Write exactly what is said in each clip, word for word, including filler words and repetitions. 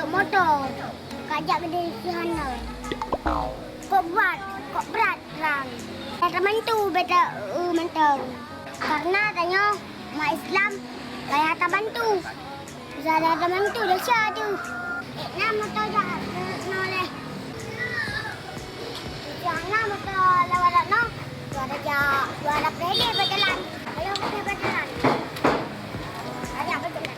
Moto, kajak gede sihana. Kok brat, kok brat rang. Beta bantu, beta, eh, mantong. Karena tanyoe umat Islam, payah tabantu. Bisa ada tabantu, desya tu. Eh, na moto jak, eh, noleh. Jangan moto lewat no. Dua raja, dua raja pede berjalan. Ayo, kita berjalan. Ayo, berjalan.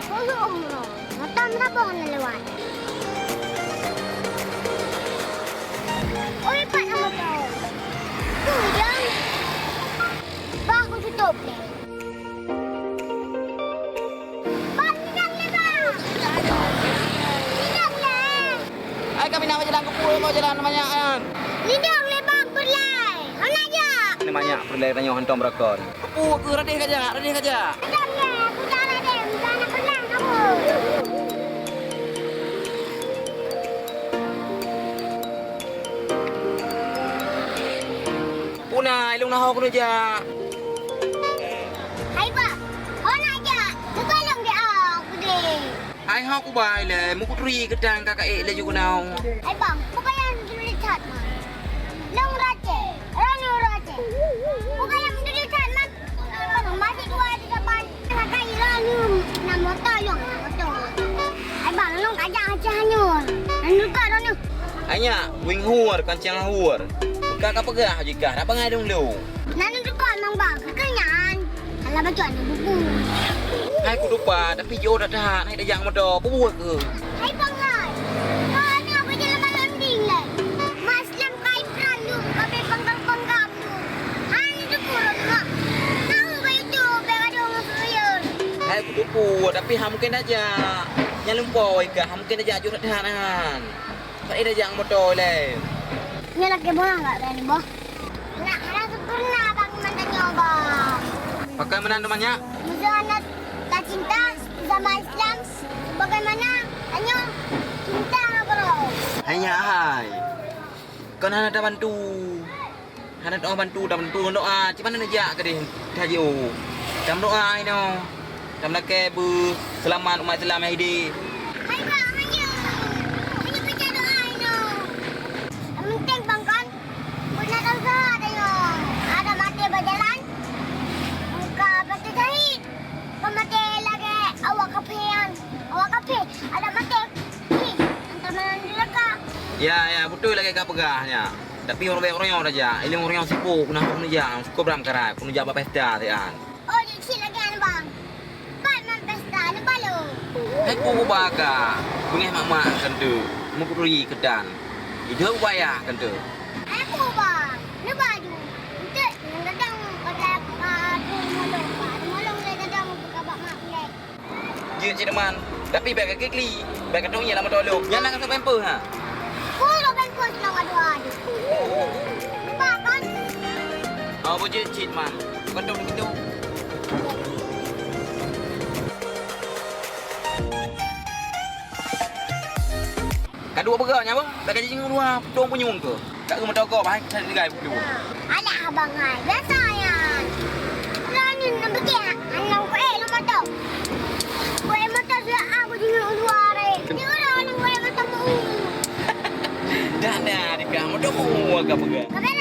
Khusus umroh, mata merabong na lewat. Oi, pat nama kau? Tu, Jang. Bah, aku tutup deh. Bang, nidang lé, Bang. Nidang lé. Hai, kami nak jalan ke pulau, mau jalan banyak kan? Nidang lé, Bang, peureulèe. Hana jak. Ni banyak peureulèe tanyoe hantom berakon. Kepu aku radeh kajak, radeh kajak. Nidang lé, aku jak radeh, bukan nak pernah kamu. Puna, ilung na ho keuneuk jak. Hai, Bang. Ho na jak. Buka lôn di a, kudeh. Hai, ho kubai lé, mukutri keudang ka kaék laju keunoe. Hai, Bang. Buka nyang dulu that, Man. Lôn race. Ranu race. Buka nyang dulu that, Man. Masih dua di depan. Hai bang, lôn kajak Aceh Hanyur. Hanyur ka droeneuh. Hai nyak, wing huor, kancang huor. Ka kapeugah jikah, dak bangai dong lôn. Nan duka mang bang, keu nyan. Alah bacut aneuk buku. Hai kudupa, tapi jiôh that-that, hai tajak moto, peue buet keuh? Hai bang hai. Kau ni apa jalan malam ding lai? Mas lam kai pran lu, kabe panggang-panggang. Hai, ni teukureueng, Mak. Tahu bayu tu, payah gadoh ngon suyuer. Hai, kutupu, tapi han mungken tajak. Nyan lumpoi kah, han mungken tajak jureuet that han. Ka ida jak moto lé. Nyan lakée boh nggak berani boh. Nak hana sempurna bang iman tanyoe, Bang. Pakai meunan teuma nyak? Meuseu hana tacinta sama Islam, sebagaimana tanyoe cinta ngon Guru. Hai nyak hai. Kon hana tabantu. Hana teuoh bantu, tabantu ngon doa. Cit mana neujak keudeh tajak. Tameudoa inoe. Tameulakée beuseulamat umat Islam nyang idéh. Hai bang, hanya, hanya baca doa inoe. Yang penting bang kan, beuna dosa ada nyoe. Ada maté bak jalan, muka pasti syahid. Peumaté lagée awak kafé nyan. Awak kafé, ada maté. Hi, hantom lam neuraka. Ya, ya, beutôi lagée kapeugah nyan. Tapi ureuëng bék ureuëng nyoe tajak, ileng ureuëng nyoe sipok, keuneuk ureuëng jak, sukôb ram karai, keuneuk jak bak pesta sian. Oh, jeuet cit lagée nyan, Bang. Pat man pesta, neuba lôn. Hai ku baka, beungéh mak-mak keuneuk, meukuturi keutan. Idôk baya keuneuk. Hai ku, Bang. Neuba ju. Eunteuk ngon dadang, pada, ah, tu, meulong, Bang. Meulong lé dadang, buka bak mak ulée. Jeuet cit teuma, tapi bék kaklik-klik, bék katong ié lam moto lôn. Nyan na kasôk pampers ha. Peue lôn pampers lam moto lôn? Lupa kan? Oh, beujeuet cit man. Katong begitu. Ka duek peugah nyan, Bang? Bèk ka jijingeu dua, dong punyueng keu? Ka geumeutogop hai, ka tinggai bukeudeue. Alah, abang hai, biasa nyan. Lôn nyoe neubeudôh, hana kuék lôn moto. Kuék moto siat aku jingeu dua hari. Ni uroe lôn kuék moto meu. Dah na dikah moto meu ka peugah. Ka bèk